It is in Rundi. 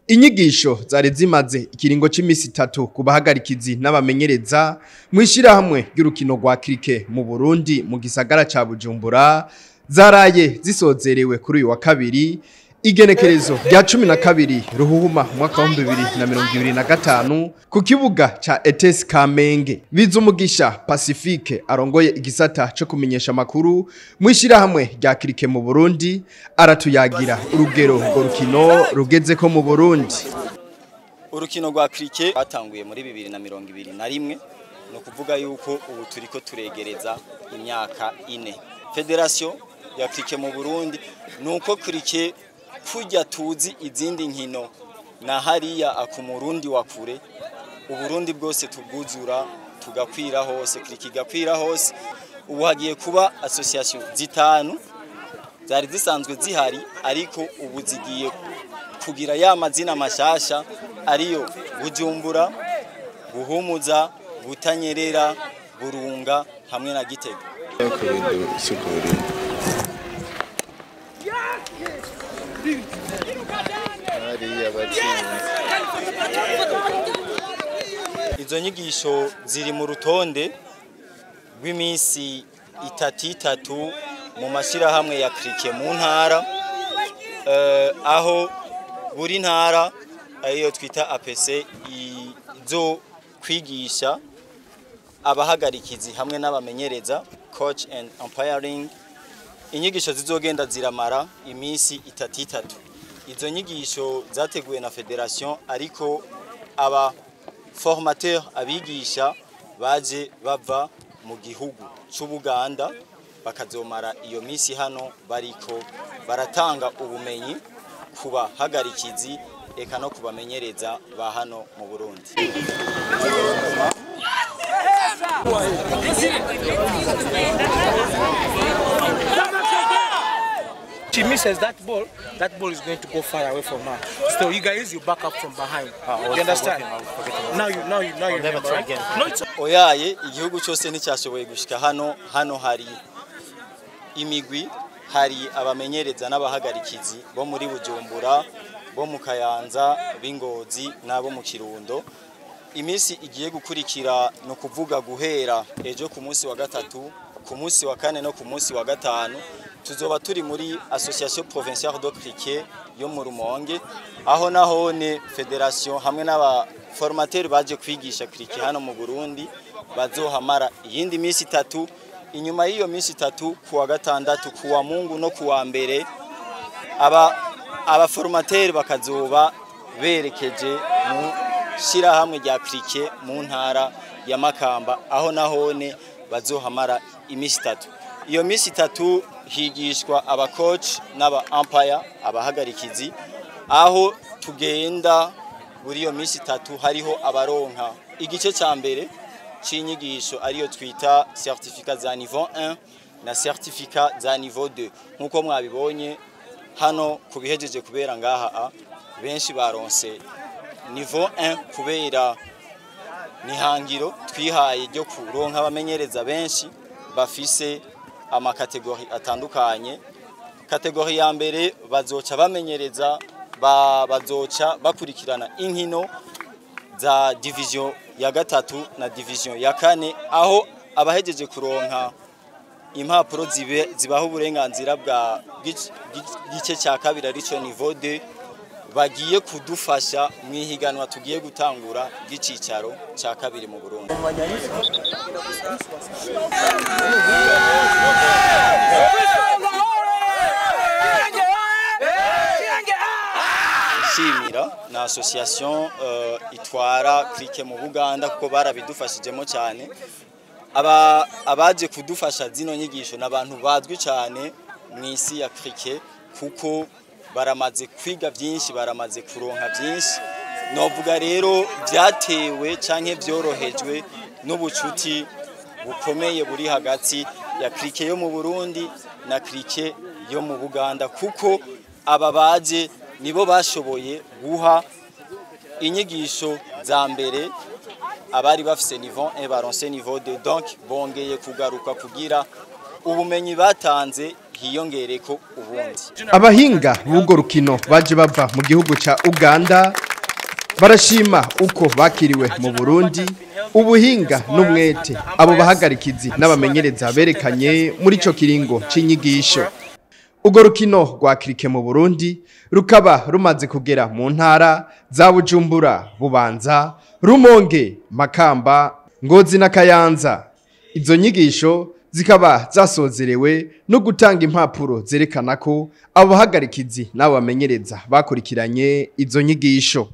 Inyigisho zari zimaze ikiringo c'imisi 3 ku bahagarikizi n'abamenyereza mwishirahamwe ry'urukino rwa cricket mu Burundi mu gisagara ca Bujumbura zaraye zisozerewe kuri uyu wa kabiri igenekerezo rya 12 ruhuhuma mwaka wa 2025 ku kibuga ca ETS Kamenge. Bizumugisha Pacifique arongoye igisata cyo kumenyesha makuru mwishirahamwe rya cricket mu Burundi aratuyagira urugero rwo rukino rugeze ko mu Burundi. Urukino rwa cricket batanguye muri 2021, no kuvuga yuko ubu turiko turegereza imyaka 4. Federation ya cricket mu Burundi nuko cricket kujya tuzi izindi nkino na hariya akumurundi wa kure, Uburundi bwose tubwuzura tugakwira hose, cricket igakwira hose. Ubu hagiye kuba association zitanu zari zisanzwe zihari, ariko ubu zigiye kugira ya mazina mashasha ariyo Bujumbura, Buhumuza, Butanyerera, Burunga hamwe na Gitega. Izo nyigisho ziri mu rutonde rw'iminsi 3 mu mashirahamwe ya cricket mu ntara, aho buri ntara ariyo twita APC izo kwigisha abahagarikizi hamwe n'abamenyereza, coach and umpiring. Inyigisho zizogenda ziramara iminsi 3. Izo nyigisho zateguwe na federation, ariko aba formateur abigisha baje bava mu gihugu c'Ubuganda bakazomara iyo minsi hano bariko baratanga ubumenyi kuba hagarikizi eka no kubamenyereza ba hano mu Burundi. She misses that ball is going to go far away from her. So you guys, you back up from behind. You understand? Now you remember, right? No, it's oyaye igihugu cyose nticyashoboye gushika hano. Hano hari imigwi, hari abamenyereza n'abahagarikizi bo muri Bujumbura, bo mu Kayanza, b'Ingozi nabo mu Kirundo. Iminsi igiye gukurikira no kuvuga guhera ejo ku munsi wa 3, ku munsi wa 4 no ku munsi wa 5 tuzoba turi muri Association Provinciale de Cricket yo mu Rumonge, aho nahone federation hamwe n'aba formateur baje kwigisha cricket hano mu Burundi bazohamara iyindi minsi 3. Inyuma y'iyo minsi 3 kuwa 6, kuwa Mungu no kuwa 1 aba formateur bakazoba berekeje mu shirahamwe rya cricket mu ntara ya Makamba, aho nahone bazohamara iminsi 3. Iyo minsi 3 higishwa aba coach n'aba umpire, abahagarikizi, aho tugenda buri iyo minsi 3 hariho abaronka igice ca mbere c'inyigisho ariyo twita certificat za niveau 1 na certificat za niveau 2. Nkuko mwabibonye hano kubihejeje kubera ngaha benshi baronse niveau 1 kubera nihangiro twihaye ryo kuronka abamenyereza benshi bafise amakategori atandukanye. Kategori ya mbere bazoca bamenyereza, bazoca bakurikirana inkino za division ya 3 na division ya 4, aho abahejeje kuronka impapuro zibaho uburenganzira bwa gice cya kabiri arico niveau 2 bagiye kudufasha mu ihiganwa tugiye gutangura gicicaro cya kabiri mu Burundi. Shimira na association itwara cricket mu Buganda kuko barabidufashijemo cyane. Abaje kudufasha zino nyigisho n'abantu bazwi cyane mu isi ya cricket kuko baramaze kwiga byinshi, baramaze kuronka byinshi. Novuga rero byatewe canke byorohejwe n'ubucuti bukomeye buri hagati ya cricket yo mu Burundi na cricket yo mu Buganda, kuko aba baje nibo bashoboye guha inyigisho za mbere abari bafise niveau 1 baronse niveau 2, donc bongeye kugaruka kugira ubumenyi batanze Hiyongereko ubundi. Abahinga b'urwo rukino baje bava mu gihugu ca Uganda barashima uko bakiriwe mu Burundi, ubuhinga n'umwete abo bahagarikizi n'abamenyereza berekanye muri ico kiringo c'inyigisho. Urwo rukino rwa cricket mu Burundi rukaba rumaze kugera mu ntara za Bujumbura, Bubanza, Rumonge, Makamba, Ngozi na Kayanza. Izo nyigisho zikaba zasozerewe no gutanga impapuro zerekana ko abo bahagarikizi n'abo bamenyereza bakurikiranye izo nyigisho.